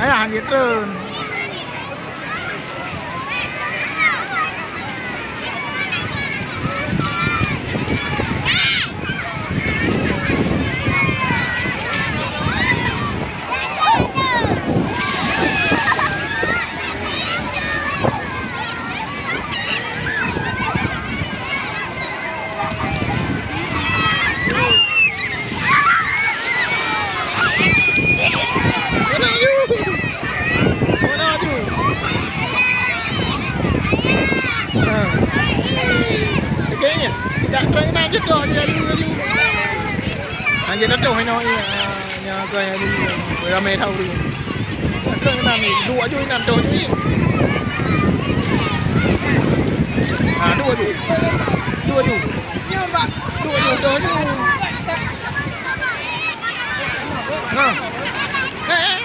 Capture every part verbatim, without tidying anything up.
Ayah, jitreun. Hana jeuet ateueh inoe, iya. Nyan keuh nyang di ramé that ureueng. Ateueh inan ni, duek aju inan toh aju. Ha, duek aju. Duek aju. Duek aju, toh aju. Ha. Eh, eh.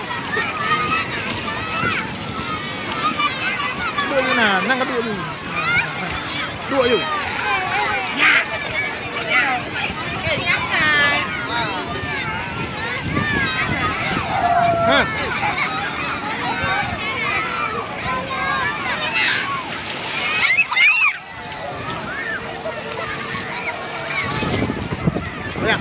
Duek aju inan, nang ka duek aju. Duek aju. Ha. Ya.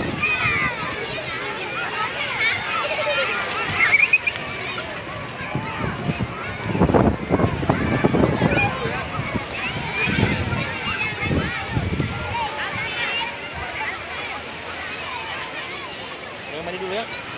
Mari dulu ya.